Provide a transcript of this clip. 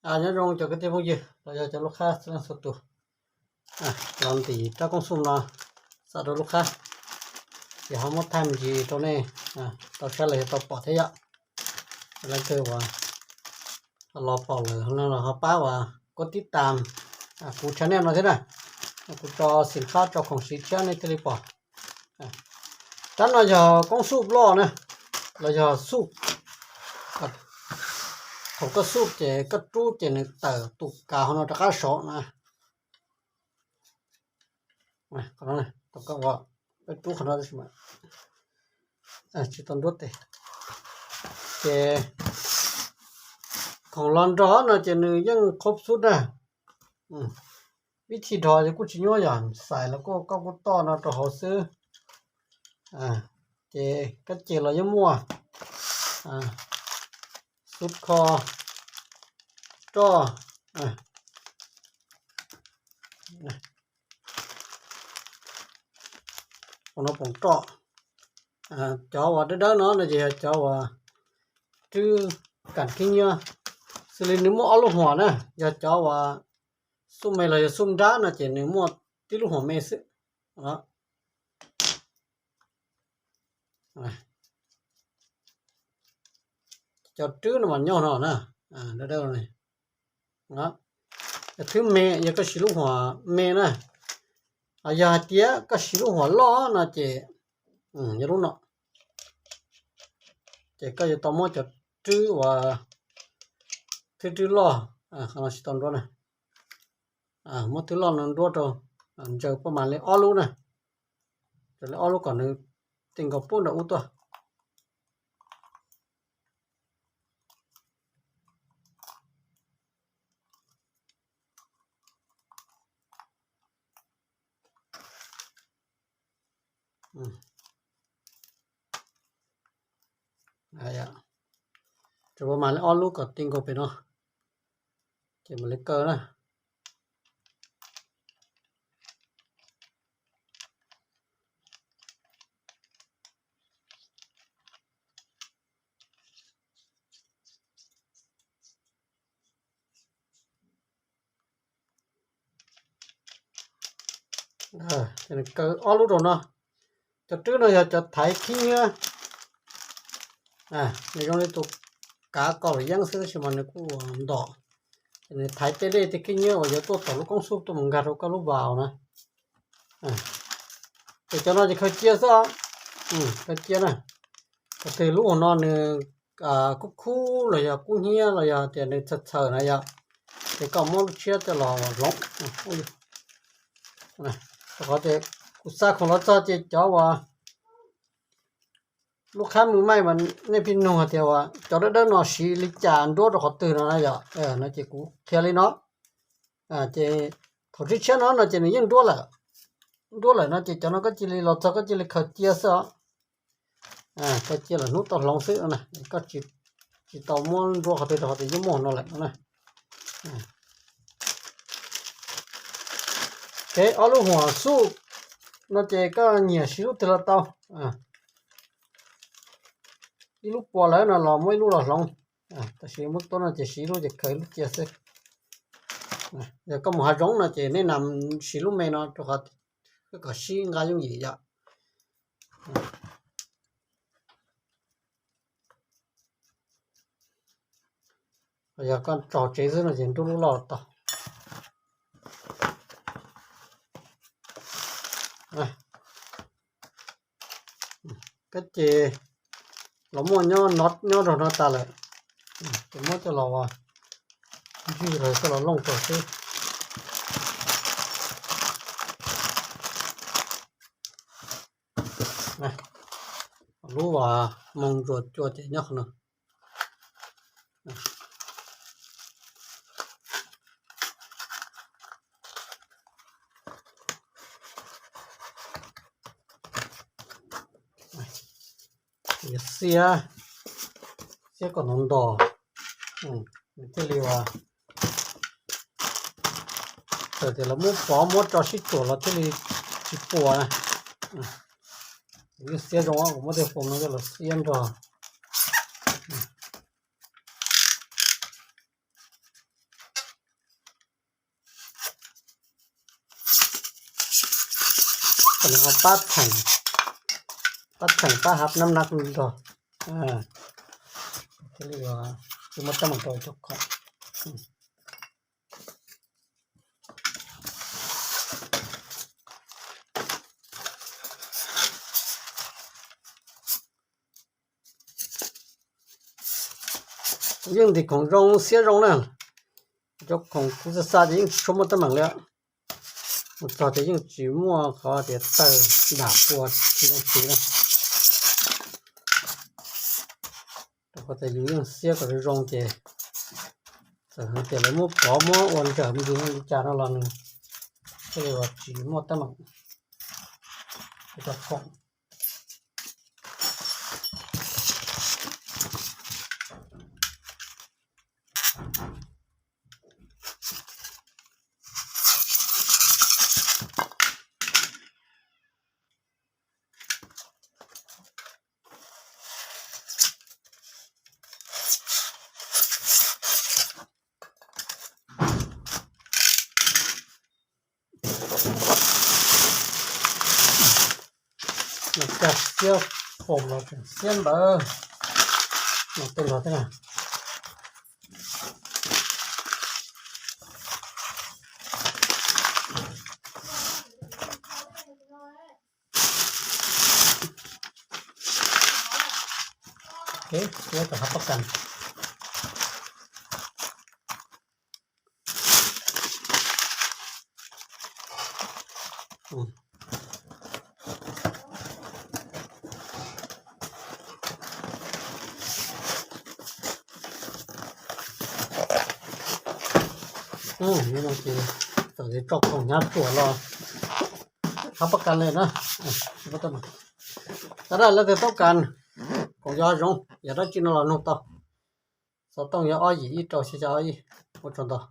Nyob zoo cov kwv tij phooj ywg los yog cov lub qhab txhua leej txhua tus, los ntim rab koob xum no xa rau lub qhab, ces ho muab thaij me ntsis rau nej tau saib los yog tau pom thiab yom. Leej twg uas los pom lawm no los ho pab uas kov tib tas kuv channel no thiab na, kuv tso xim qhab tso khoom siv thiab nej thiaj li pom. Rab no yog koob xum loj na, los yog xum. Thaum koj xum ces koj rub ces nws tawm tus kav hauv no rov qab saud na. Thaum koj ua, koj rub qhov no tab sis mas tsis tau nruab tes. Ces khoom los nrog no ces nws yeej khob xub na. Vib thij dhos ces kuj tsis nyuaj, yog xais los kuj koj kuj toj no rau hauv xwb. Ces kab ces los yeej muaj, xub kho, roj, ua no poom roj. Cov uas dawb dawb no no ces yog cov uas twb kam khib nyiab, xws li nws muaj ob lub huam na, yog cov uas xub me los yog xub nrab no ces nws muaj tib lub huam me xwb. Cov rwb no mas nyob no na, dawb dawb no. Cov thwb me yog koj siv lub huam me na, yog hais tias koj siv lub huam loj no ces yog lub no, ces koj yuav tau muab cov rwb uas thwb rwb loj, qhov no tsis tau nruab na, muab thwb loj no nruab rau, ntsaws paj mas li ob lub na, ntsaws li ob lub kom nws ti nkaus pub nram ub tuaj. Ntsaws paj mas li ob lub kom ti nkaus pem no, ces mam li kaw na. Kaw ob lub rau no. Cov rwb no yog cov thaiv khib nyiab, nws zoo li tus kav kaus yeeb xwb tab sis mas nws kuj ntom, ces nws thaiv tej dej tej khib nyiab uas yuav tuaj tom lub koob xub tuaj mus nkag rau koj lub vas na. Ces cov no ces khaws cia xwb, khaws cia na. Thaum twg lub hauv no nws kub khub los yog kub hnyiab los yog tias nws txhaws txhaws na yom, ces koj muab lub tshiab coj los hloov. Rau qhov tias kuv xa khoom los txog ces cov uas lub qhab mws maij mas nej pheej nug hais tias uas cov dawb dawb no siv li cas nruab rau qhov twg no na yom, no ces kuv qhia li no. Ces thaum tshiab tshiab no no ces nws yeej nruab lawm, nruab lawm no ces cov no koj cia li los txog koj cia li khaws cia xwb os. Khaws cia lawm hnub tau hloov xwb na, koj tsis tau muab nruab qhov twg rau qhov tias yeej muaj no lawm na. Ces ob lub huam xuj no ces koj nyiam siv lub twg los tau. Ib lub puas lawm no los muab ib lub los hloov, tab sis muab tuab no ces siv ib lub ces khaws ib lub cia xwb. Yog koj mus hav zoov no ces nej nam siv lub me no rau qhov kom sib nqa yooj yim yom. Yog koj tso tsev xwb no ces nruab lub loj tau. Kab ces los muaj nyob nyob rau no tas lawm, ces muab coj los ntswj lawm coj los looj rau xwb. Lub uas moo ntsuas cua ces nyob qhov no. Xiab, xiab kom ntos ntos, nws thiaj li uas, txawm tias lawv muab pov muab tso sib tsuam los thiaj li tsis puas na. Yeej xiab zoo, kuv muab tej foom no coj los xiab nrog. Pab theem, pab theem pab hab nab nab nrog. Thiaj li tsis muaj teeb meem rau cov khoom. Yeej ntim khoom zoo xiab zoo na. Cov khoom kuv xa xa ces yeej tsis tshua muaj teeb meem li. Mus txog ces yeej tsis muaj qhov tias tawg dam pua tsis zoo siv na. Rau qhov tias yus yeej xiab kom zoo zoo ces txawm hais tias lawv muab pov muab ua ntsawm me ntsis li cas no los nws thiaj li tsis muaj teeb meem. Cov khoom Cog xiab foom los tseem xiab ntawd. No tej no thiab na. Ua tom hab pob kas. Ces txawm tso khoom hnyav ruam los hab pob kas li na. Tag dab lawv tias toob kas, khoom yog zoov yog dab tsi no los nug tau. Xov tooj yog ob yim ib rau xya xya ob ib. Ua tsaug ntau.